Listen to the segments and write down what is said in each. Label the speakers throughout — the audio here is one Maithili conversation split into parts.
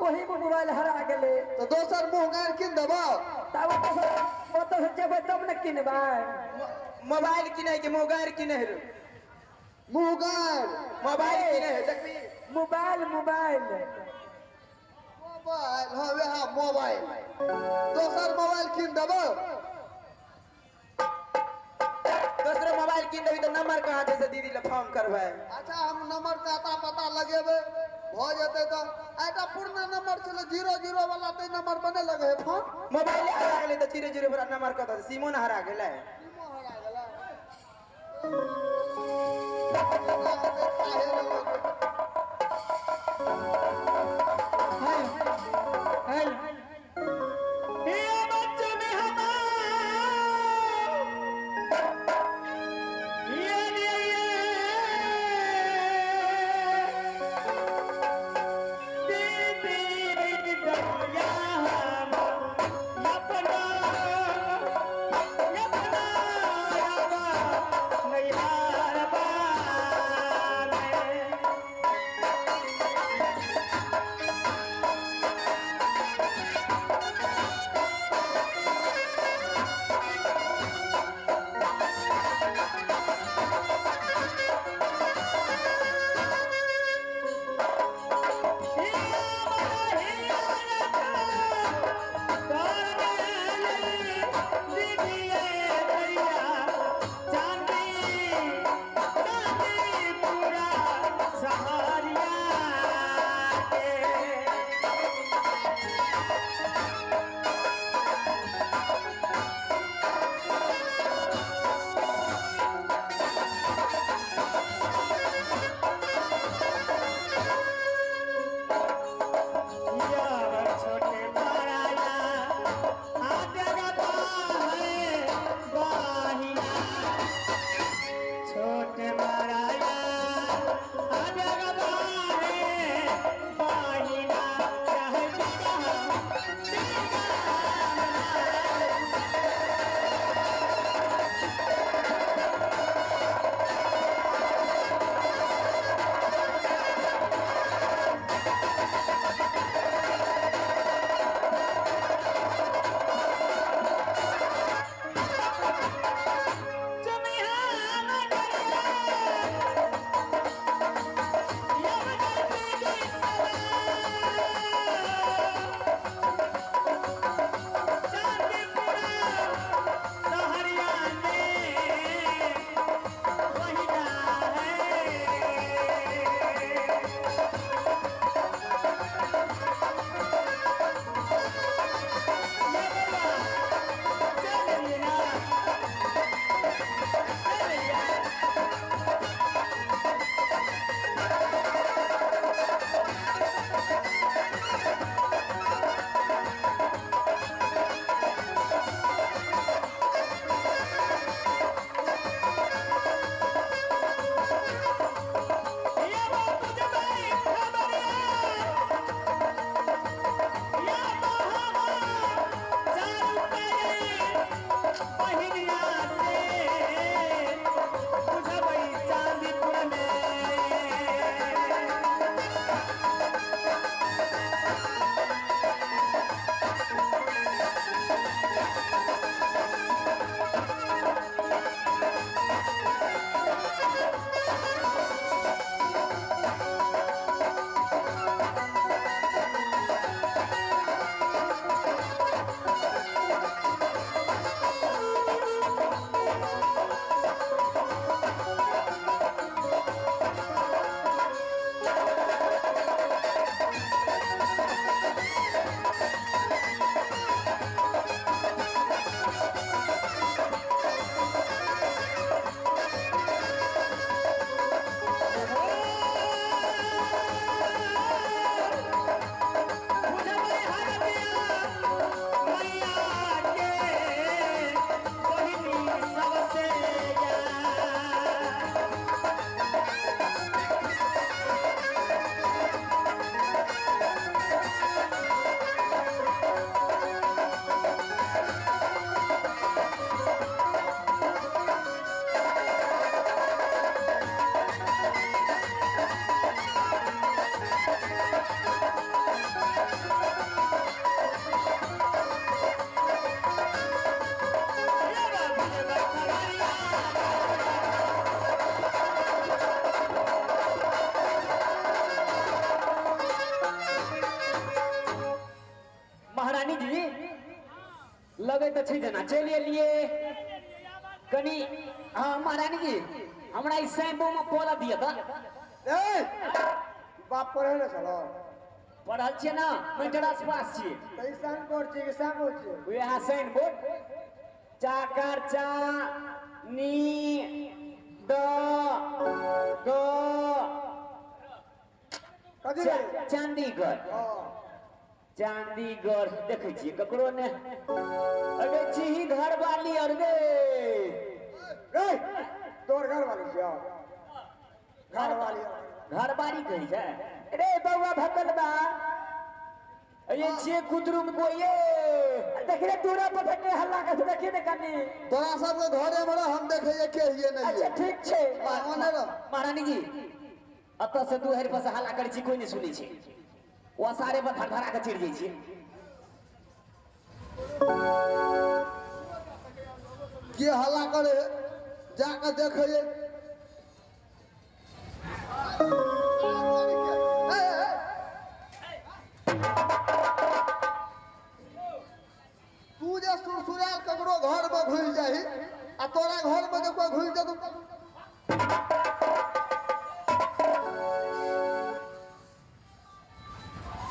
Speaker 1: ओही में मोबाइल हरा गेलै।
Speaker 2: तो दोसर मुंह गार किन देबो?
Speaker 1: तब ओतऽ से जेबै तब ने किनबै।
Speaker 3: मोबाइल किनै के मुंह गार किनै है?
Speaker 2: मुंह गार
Speaker 3: मोबाइल किनै है देखबी।
Speaker 1: मोबाइल मोबाइल
Speaker 2: मोबाइल, हाँ वह मोबाइल, दोसर मोबाइल किन देबो?
Speaker 3: दोसर मोबाइल किन देबी तो नंबर कहाँ छै से दीदी ले फोन करबै।
Speaker 2: अच्छा हम नंबर के अता पता लगेबै, भ जेतै तो एकटा पुरना नंबर छलै 00 वाला, तै नंबर बने लगे है फोन।
Speaker 3: मोबाइल हरा गेलै तऽ 00 वाला नंबर कतऽ छै? सिमो न हरा गेलै।
Speaker 2: सिमो हरा गेलै।
Speaker 1: तऽ छै जेना चलि एलियै कनी। हाँ महारानी जी हमरा ई शैम्पू में पलऽ दिअ तऽ।
Speaker 2: ए बाप पढ़े ने छलो?
Speaker 1: पढ़ल छियै ना, मेट्रस पास छियै।
Speaker 2: तऽ ई साइन बोर्ड छियै कि शैम्पू छियै?
Speaker 1: वएह साइन बोर्ड। चाकर चा नी द ग
Speaker 2: कथी?
Speaker 1: चंडीगढ़। चंडीगढ़ देखै छियै ककरो ने। अरे छी घरवाली और गे।
Speaker 2: रे तोर घरवाली छियौ? घरवाली
Speaker 1: घरवाली कहै छै।
Speaker 3: रे बौआ भगल बा
Speaker 1: ये छियै कुतरुम को ये।
Speaker 3: देख रे दूरा पर के हल्ला कर देखी ने कनी।
Speaker 2: तोरा सबके घरे में हम देखे ये के हिये नहीं।
Speaker 3: अच्छा ठीक छै।
Speaker 1: महारानी जी अतः से दुहरि पर से हल्ला करै छी कोई नहीं सुनै छै। ओ सारे पर धरधरा के चढ़ि जाइ छै।
Speaker 2: के हल्ला करे जाके देखे ये। तू जे सुरसुराल ककरो घर में घुसि जाही आ तोरा घर में जे कोई घुसि जेतौ।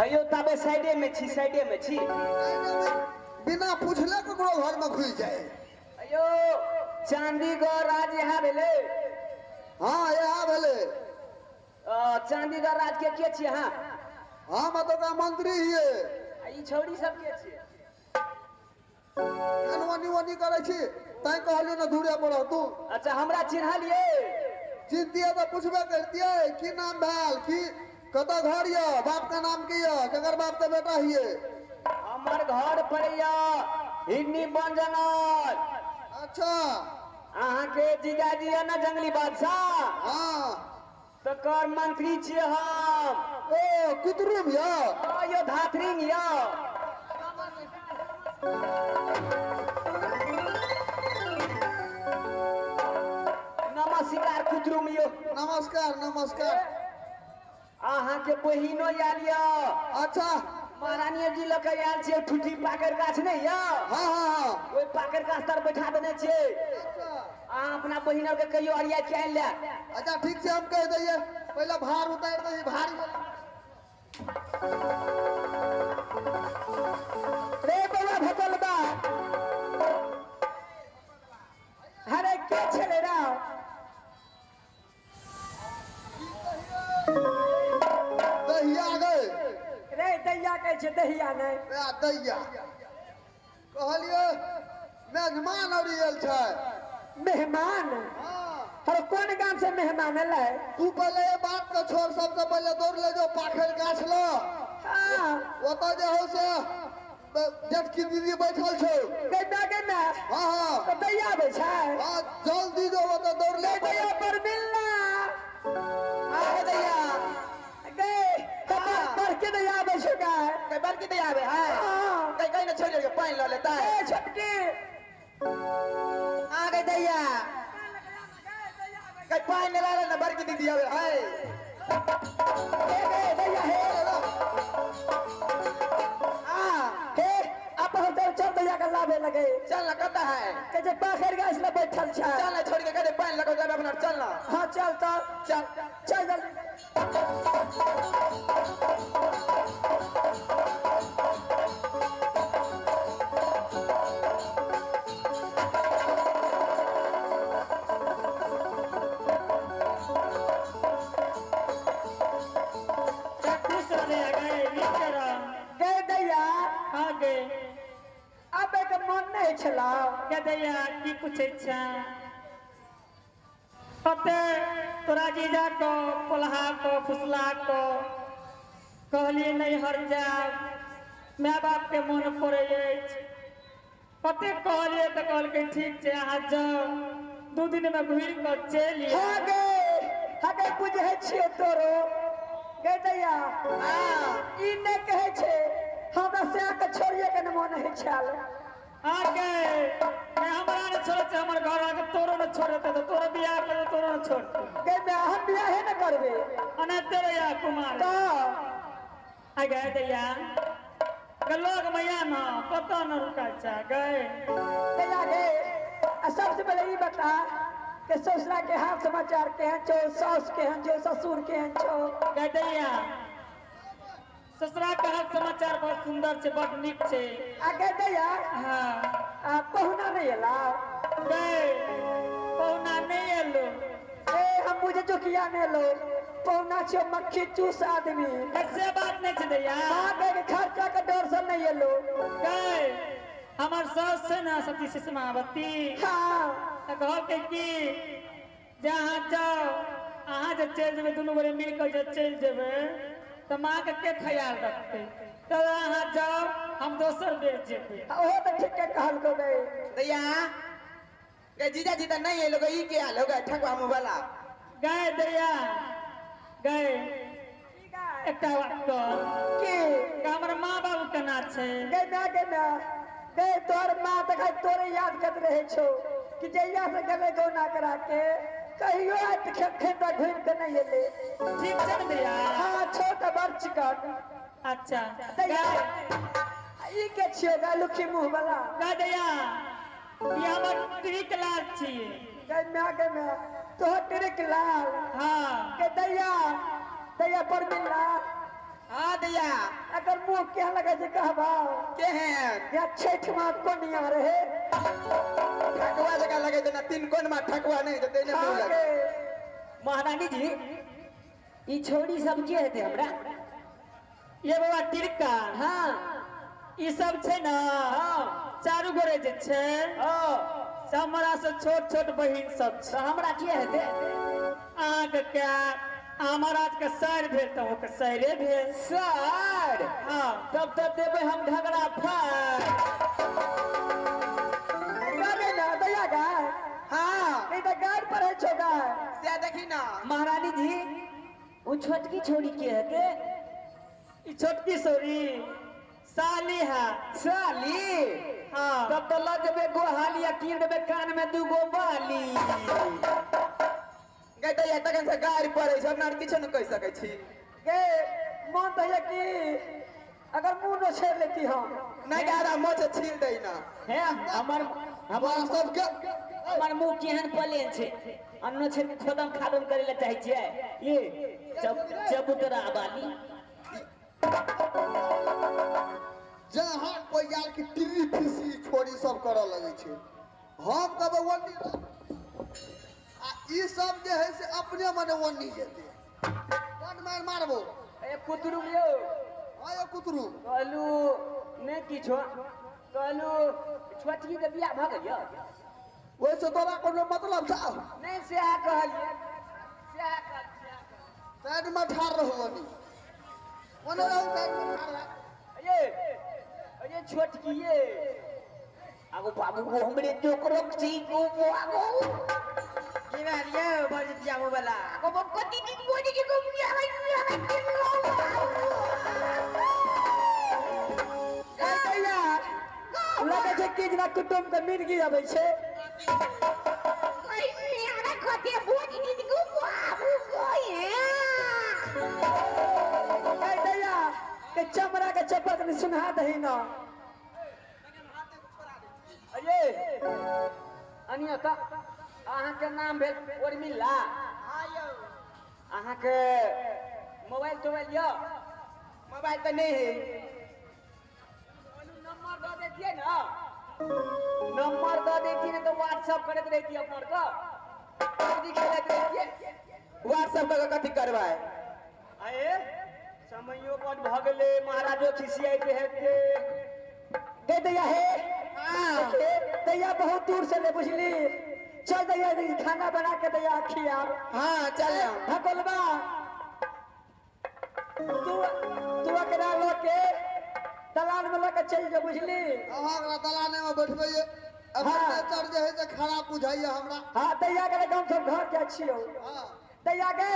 Speaker 3: अयो ताबे साइडे में छी, साइडे में छी।
Speaker 2: बिना पूछले ककरो घर में घुसि जाए।
Speaker 3: अयो चंडीगढ़ राज यहाँ भेलै?
Speaker 2: हाँ यहाँ भेलै।
Speaker 3: चंडीगढ़ राज के छियै अहाँ?
Speaker 2: हम एतुका मंत्री हियै।
Speaker 3: ई छौड़ी सब के छियै?
Speaker 2: ओनी ओनी करै छी तैं कहलियै ने दूरे पर तू।
Speaker 3: अच्छा हमरा चिन्हलियै?
Speaker 2: चिन्हतियै तऽ पुछबे करतियै की नाम भेल, की कतऽ घर यऽ, बाप के नाम की यऽ, केकर बाप के बेटा हियै?
Speaker 1: हमर घर पड़ैया हिरनी बन जंगल।
Speaker 2: अच्छा
Speaker 1: अहाँके जीजाजी यऽ ने जंगली बादशाह?
Speaker 2: हाँ
Speaker 1: तकर मंत्री छियै हम।
Speaker 2: ओ कुतरुम यऽ?
Speaker 1: यो धातरिंग यऽ। नमस्कार कुतरुम यो।
Speaker 2: नमस्कार नमस्कार।
Speaker 1: अहाँके बहिनो आयल यऽ।
Speaker 2: अच्छा
Speaker 1: महारानी जी लऽ के आयल छियै। ठुठी पाकड़ गाछ नहि यऽ?
Speaker 2: हाँ हाँ हाँ
Speaker 1: ओहि पाकड़ गाछ तर बैठा देने छियै। अहाँ अपना बहिन के कहियो अरिया के आनि ले।
Speaker 2: अच्छा ठीक छै हम कहि दैयै। पहिले भार उतारि दही भार।
Speaker 3: रे बौआ भगल बा अरे के छलै रा?
Speaker 2: दहिया गए
Speaker 3: रे दैया कहै छै दहिया नहि।
Speaker 2: रे दैया कहलियै मेहमान आयल छै।
Speaker 3: मेहमान? अरे कोन गाम से मेहमान एलै?
Speaker 2: तू पहले ये बात के छोड़, सबसे पहले दौड़ ले जो पाखर गाछ ल।
Speaker 3: हाँ
Speaker 2: ओतऽ जे हो से जेठकी दीदी बैठल छौ।
Speaker 3: गैना गैना?
Speaker 2: हाँ हाँ
Speaker 3: तऽ दैया आबै छै?
Speaker 2: हाँ जल्दी जो ओतऽ दौड़ ले।
Speaker 3: दैया पर मिलना
Speaker 1: आ दैया
Speaker 3: गे बड़के दैया आबै छौ गाय? कै बड़की दैया आबै है?
Speaker 1: कै कै ने छोड़ि के पानि लऽ लेतै।
Speaker 3: ए छोटकी
Speaker 1: आ गई दैया। कै पानि लऽ ले ने बड़की दीदी आबै है।
Speaker 3: हे गे दैया हे आ हे अब हम चल दैया के लाबे लगे।
Speaker 1: चल ना कतऽ है?
Speaker 3: के जे पाखर गाछ लग बैठल छै।
Speaker 1: चल ना छोड़ के कहे पानि लऽ के जाबे अपना। चल ना।
Speaker 3: हाँ चल तऽ
Speaker 1: चल
Speaker 3: चल जल्दी। गए दैया आबे के मन नहीं छला।
Speaker 4: के दैया की पूछै छै? कते तोरा जीजा को पोलहा को फुसला को कहलियै नैहर जायब, my बाप के मन पड़ै अछि। कते कहलियै तऽ कहलकै ठीक छै अहाँ जाउ, 2 दिन में घुरि कऽ चलि आयब।
Speaker 3: हाँ गे हाँ गे बुझै छियै तोरो। गे दैया ई नहि कहै छै हमरा से आके छोड़िए के मन होइ छल।
Speaker 4: आगे हमरा नहि छोड़ै छै, हमर घर आके तोरो नहि छोड़तै तऽ तोरो बियाह करबै तोरो नहि छोड़तै।
Speaker 3: गे माय हम बियाहे नहि करबै।
Speaker 4: अनैते रहिया कुमार।
Speaker 3: तऽ
Speaker 4: आगे दैया लोग मैया न कतऽ न रुकाइ छै गए।
Speaker 3: दैया गे, आ सबसे पहले ई बता के ससुरा के हाल समाचार केहन छौ, सास केहन छौ, ससुर केहन छौ?
Speaker 4: गए दैया, ससुरा के हाल समाचार बहुत सुंदर छै, बड नीक छै।
Speaker 3: आ गे दैया,
Speaker 4: हाँ।
Speaker 3: आ पहुना नहीं एला?
Speaker 4: गए, पहुना नहीं एलो।
Speaker 3: ए हम बुझे जो किया नहीं एलो, पहुना छो मक्खी चूस आदमी।
Speaker 4: ऐसे बात नहीं छै दैया।
Speaker 3: हाँ गए, के खर्चा के डर से नहीं एलो।
Speaker 4: गए, हमर सास छै ना सती सुषमावती।
Speaker 3: हाँ।
Speaker 4: तऽ कहलकै कि जे अहाँ जाउ, अहाँ जे चलि जेबै, दुनू गोरे मिल कऽ जे चलि जेबै तऽ माँ के के ख्याल रखतै, तऽ अहाँ जाउ, हम दोसर बेर जेबै।
Speaker 3: ओहो तऽ ठीके कहलको गए।
Speaker 1: दैया गे, जीजाजी तऽ नहीं एलो गे, ई के आलो गे ठकुआ मुँह वाला?
Speaker 4: गए दैया गए, एकटा बात कह।
Speaker 3: की?
Speaker 4: हमर माँ बाबू केना छै?
Speaker 3: गए माँ, गए माँ गए, तोहर माँ तऽ खाली तोरे याद करत रहे छौ कि जहिया से गेलै गौना करा के कहियो आइ खेत तक घुमि के नहीं एलै।
Speaker 4: ठीक छै ने दैया?
Speaker 3: हाँ, छौ तऽ बड़ चिकन।
Speaker 4: अच्छा।
Speaker 3: दैया, ई के छियौ गे लुखी मुँह वाला?
Speaker 4: गए दैया, ई हमर ट्रिक लाल छियै।
Speaker 3: गए माँ, गए माँ, तोहर ट्रिक लाल?
Speaker 4: हाँ।
Speaker 3: के दैया, दैया पर मिलला।
Speaker 1: हाँ दैया।
Speaker 3: अगर मुँह केहन लगै छै कहबा?
Speaker 1: केहन?
Speaker 3: या छठि माँ कोनिया रहे।
Speaker 1: ठकुआ जकाँ लगै छै ना, तीन कोन मा ठकुआ नहीं छै, तेने मुँह
Speaker 3: हाँ
Speaker 1: लगे।
Speaker 3: गे।
Speaker 1: महारानी जी, ई छोरी सब के हेतै हमरा?
Speaker 4: ये बाबा टिरका।
Speaker 1: हाँ।
Speaker 4: ई सब छै ना।
Speaker 1: हाँ।
Speaker 4: चारू गोरे जे छै।
Speaker 1: हाँ।
Speaker 4: सब हमरा से छोट छोट बहिन सब छै।
Speaker 1: तऽ हमरा के हेतै?
Speaker 4: अहाँके क्या महाराज के सर भेल तऽ ओकर सरे भेल।
Speaker 1: सर?
Speaker 4: हाँ।
Speaker 1: तब तऽ देबै हम ढगरा फाड़।
Speaker 3: गाय ना दैया गाय।
Speaker 1: हाँ।
Speaker 3: ई तऽ गाय पर है छौ गाय।
Speaker 1: से देखी ना महारानी जी, ओ छोटकी छोरी के हेतै?
Speaker 4: ई छोटकी छोरी साली है।
Speaker 1: साली?
Speaker 4: हाँ।
Speaker 1: तब तऽ लऽ जेबै गोहाली आ कीन देबै कान में दूगो बाली। गै दैया, तखन से गारि पड़ै छै, अपना आर किछो नहि कहि सकै छी।
Speaker 3: गे मन तऽ होइए कि अगर मुँह न छेड़ लेती हम।
Speaker 1: नहि गारा मोछ छील दै ना। हे हमर हमर
Speaker 2: सबके
Speaker 1: हमर मुँह केहन पलेन छै, अन्नो छेड़ के खोदम खादम करे लए चाहै छियै। ये चबूतरा बाली।
Speaker 2: जहाँ कोई यार की टिर्री फीसी छोरी सब करऽ लगै छै, हम कहबै ओन्नी आ ई सब जे है से अपने मने ओन्नी जेतै। बड मारि मारबो।
Speaker 1: ए कुतरू यौ।
Speaker 2: हाँ यौ कुतरू।
Speaker 1: कहलू नहि किछो, कहलू छोटकी के बियाह भऽ गेल यौ?
Speaker 2: ओहिसँ तोरा कोनो मतलब छौ?
Speaker 1: नहि, सएह कहलियै, सएह कहलियै।
Speaker 2: साइड में ठाढ़ रहू, ओन्नी ओने रहू, साइड में ठाढ़ रह।
Speaker 1: ये ये छोटकी ये आगो बाबू गो हमरे जोकरोक छी गो बाबू।
Speaker 5: की भेल यौ बजतिया वाला?
Speaker 1: आगो बाबू कति दिन बोली के गो बियाह है।
Speaker 3: दैया लगै छै कि जेना कुटुम्ब के मिर्गी अबै छै। ए दैया के चमड़ा के चप्पल कनि सुना दही ना।
Speaker 1: अरे अनिया तऽ अहाँके नाम भेल उर्मिला?
Speaker 5: हाँ यौ।
Speaker 1: अहाँके मोबाइल तोबाइल यऽ?
Speaker 5: मोबाइल तऽ नहि है।
Speaker 1: नंबर दऽ दैतियै ना, नंबर दऽ दैतियै ने तऽ व्हाट्सएप करैत रहितियै, अपना आरके पबजी खेलैत रहितियै।
Speaker 5: व्हाट्सएप कऽ कथी करबै?
Speaker 1: अरे समयो बड भऽ गेलै, महाराजो खिसियाइत हेतै।
Speaker 3: गे दैया हे।
Speaker 5: हाँ।
Speaker 3: दैया बहुत दूर से ले बुझली, चल दैया खाना बना के दैया खियाब।
Speaker 5: हाँ चल।
Speaker 3: ढकोलबा तू तू एकरा लऽ के दलान में लऽ के चलि जो बुझली।
Speaker 2: अहाँ एकरा दलाने में बैठबै। अगर नेचर जे है से खराब बुझाइए हमरा।
Speaker 3: हाँ दैया के हम सब घर जाइ छियौ।
Speaker 2: हाँ।
Speaker 3: दैया गे।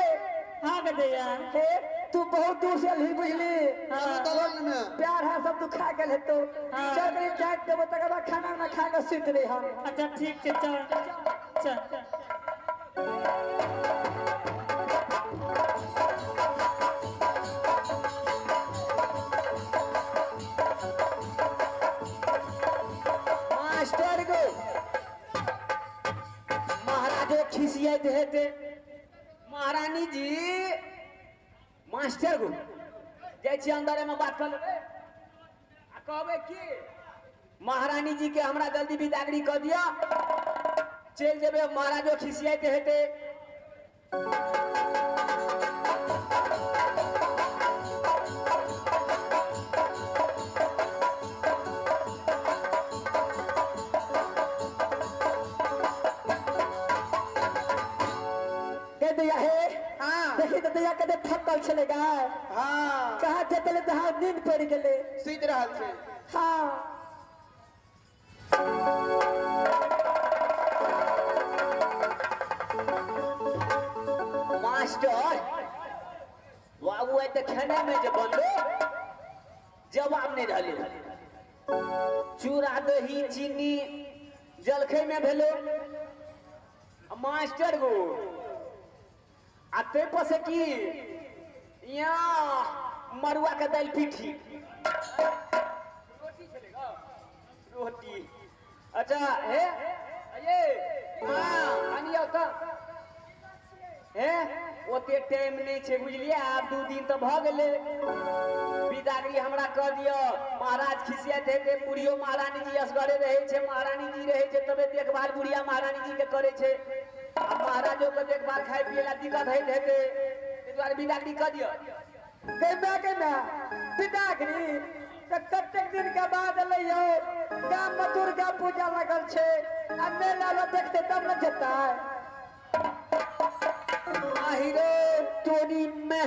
Speaker 4: हाँ गे दैया।
Speaker 3: हे तू बहुत दूर से अलही बुझली।
Speaker 4: हाँ।
Speaker 2: दलान में
Speaker 3: प्यार है सब दुखा गेल हेतौ।
Speaker 4: हाँ।
Speaker 3: चल कनि जाइत देबो तकर बाद खाना उना खा के सुति रही हम।
Speaker 4: अच्छा ठीक छै, चल चल।
Speaker 1: खिसियाइत हेतै। महारानी जी मास्टर गो जाइ छियै अंदरे में बात कऽ लेबै आ कहबै की महारानी जी के हमरा जल्दी बिदागरी कऽ दिअ, चलि जेबै, महाराजो खिसियाइत हेतै।
Speaker 3: देखी तो दैया कते थकल छलै गाय।
Speaker 5: हाँ
Speaker 3: कहाँ जतले तऽ हाँ नींद पड़ि गेलै,
Speaker 5: सुति रहल छै।
Speaker 3: हाँ
Speaker 1: मास्टर बाबू आइ तऽ खेनाइ में जे बनलो जवाब नहि रहलै। चूड़ा दही चीनी जलखै में भेलो मास्टर गो आ तै पर से की यहाँ मरुआ के दालि पीठी रोटी छलै रोटी। अच्छा हे ये हाँ अनियो तऽ हे ओते टाइम नहि छै बुझलियै, आब 2 दिन तऽ भऽ गेलै। बिदागरी हमरा कऽ दिअ, महाराज खिसियाइत हेतै। बुढ़ियो महारानी जी असगरे रहै छै, महारानी जी रहै छै तबे देखभाल बुढ़िया महारानी जी के करै छै, आ महाराजो के देखभाल खाय पियै ला दिक्कत होइत हेतै, ताहि दुआरे बिदागरी कऽ दिअ।
Speaker 3: गे बिदागरी तऽ कतेक दिन के बाद एलै यौ, गाम में दुर्गा पूजा लगल छै आ मेला में देखते तब न जेतै।
Speaker 1: आहिरे तोरी में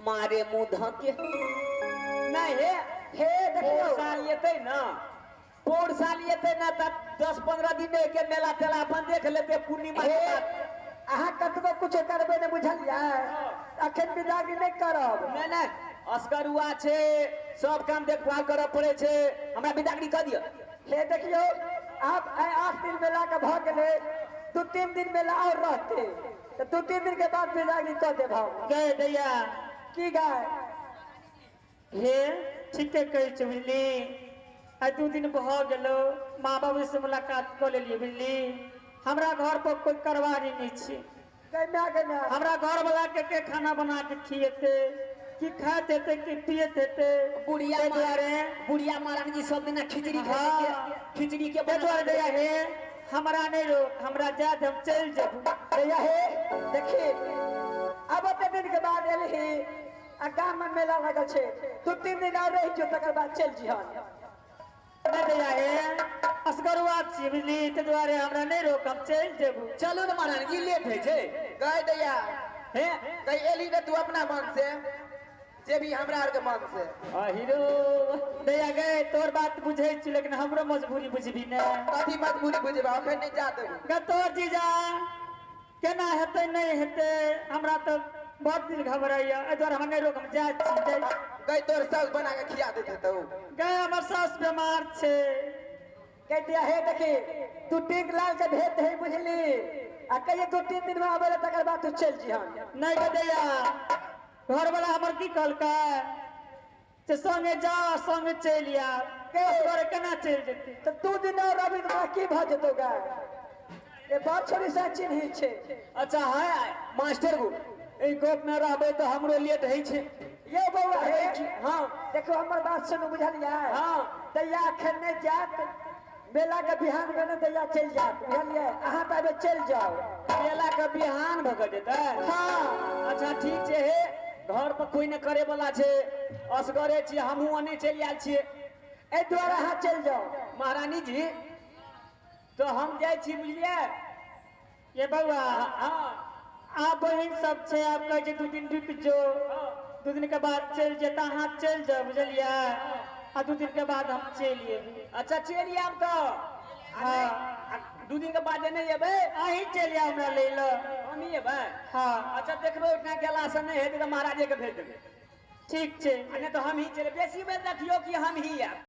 Speaker 1: मारे मुँह धके नहीं हे
Speaker 3: हे देखियौ
Speaker 1: पौर साल एतै ना, पौर साल एतै ना तब 10-15 दिन के मेला तेला अपन देख लेतै पूर्णिमा के बाद।
Speaker 3: अहाँ कतबो कुछ करबै ने बुझलियै, अखन बिदागरी नहि करब।
Speaker 1: नहि नहि असगरुआ छै, सब काम देखभाल करऽ पड़ै छै, हमरा बिदागरी कऽ दिअ।
Speaker 3: हे देखियौ आब आइ 8 दिन मेला के भऽ गेलै, 2-3 दिन मेला और रहतै तऽ 2-3 दिन के बाद बिदागरी कऽ देब हम।
Speaker 4: गए दैया
Speaker 3: की गाय
Speaker 4: हे ठीके कहै छै बुझली, आइ 2 दिन भऽ गेलो माँ बाबू से मुलाकात कऽ लेलियै बुझली। हमरा घर पर कोई करवारी नहि छै, हमरा घर वाला के खाना बना के खिएते की खाइत हेतै की पियत हेतै।
Speaker 1: बुढ़िया
Speaker 4: दुआरे
Speaker 1: बुढ़िया महारानी जी सब दिना खिचड़ी खाइ छै, खिचड़ी के
Speaker 4: दुआरे दैया हे हमरा नहि रोक, हमरा जाय हम चलि जेबू।
Speaker 3: दैया हे देखी अब ओते दिन के बाद एलही आ गाम में मेला लगल छै, 2-3 दिन और रहि जो तकर बाद चलि जिहन।
Speaker 4: नहि दैया हे असगरुआ छियै बुझली, ताहि दुआरे हमरा नहि रोक, हम चलि जेबू।
Speaker 1: चलू ने महारानी जी लेट होइ छै।
Speaker 5: गए दैया
Speaker 1: हे
Speaker 5: गई एली ने तू अपना मन से जे भी हमरा आर के मन से।
Speaker 1: अहिरो
Speaker 4: दैया गए तोर बात बुझै छी लेकिन हमरो मजबूरी बुझबी ने।
Speaker 5: कथी मजबूरी बुझबा, अखन नहि जा देबू।
Speaker 4: गे तोर जीजा केना हेतै नहि हेतै हमरा तऽ बहुत दिल घबराइया, एहि दुआरे हमरा नहि रोक, हम जाइ छी।
Speaker 5: गई तोर सास बना के खिया देते तो।
Speaker 4: गए हमर सास बीमार छै।
Speaker 3: कहते हे देखी तू टीक लाल के भेज दे बुझली, आ कहिए 2-3 दिन में आबे तकर बाद तू चलि जिहन।
Speaker 4: नहीं गे दैया घर वाला हमर की कहलकै से संगे जा संगे चलि आ, के केना चलि जेतै?
Speaker 3: तऽ 2 दिन और रवि तोरा की भऽ जेतौ गा, ए बात छोड़ी से चिन्ही छै।
Speaker 1: अच्छा है मास्टर गो एहि गप में रहबै तऽ हमरो लेट होइ छै।
Speaker 3: ये बौआ हे
Speaker 1: हाँ
Speaker 3: देखो हमर बात सुनू बुझलियै।
Speaker 1: हाँ
Speaker 3: दैया अखन नहि जायत, मेला के बिहान भेने दैया चलि जायत बुझलियै, अहाँ तऽ अबे चलि जाउ।
Speaker 1: मेला के बिहान भऽ के जेतै?
Speaker 3: हाँ
Speaker 1: अच्छा ठीक छै, हे घर पर कोई नहि करे वाला छै, असगरे छियै, हमहूँ ओने चलि आयल छियै,
Speaker 3: एहि दुआरे अहाँ चलि जाउ।
Speaker 1: महारानी जी तो हम जाइ छी बुझलियै।
Speaker 4: ये बौआ
Speaker 1: हाँ
Speaker 4: आप बहिन सब छै, आप कहै छै 2 दिन रुकि जो, 2 दिन के बाद चलि जेता, अहाँ चलि जाउ बुझलियै, आ 2 दिन के बाद हम चलि एबै।
Speaker 1: अच्छा चलि आयब तऽ?
Speaker 4: हाँ
Speaker 1: 2 दिन के बाद नहि एबै?
Speaker 4: अहीं चलि आयब हमरा लै लए।
Speaker 1: हमही एबै?
Speaker 4: हाँ
Speaker 1: अच्छा देखबै ओहिठिना गेलासँ नहि हेतै तऽ महाराजे के भेज देबै।
Speaker 4: ठीक छै,
Speaker 1: आ नहि तऽ हमही चलि, बेसी बेर देखियौ कि हमही आयब।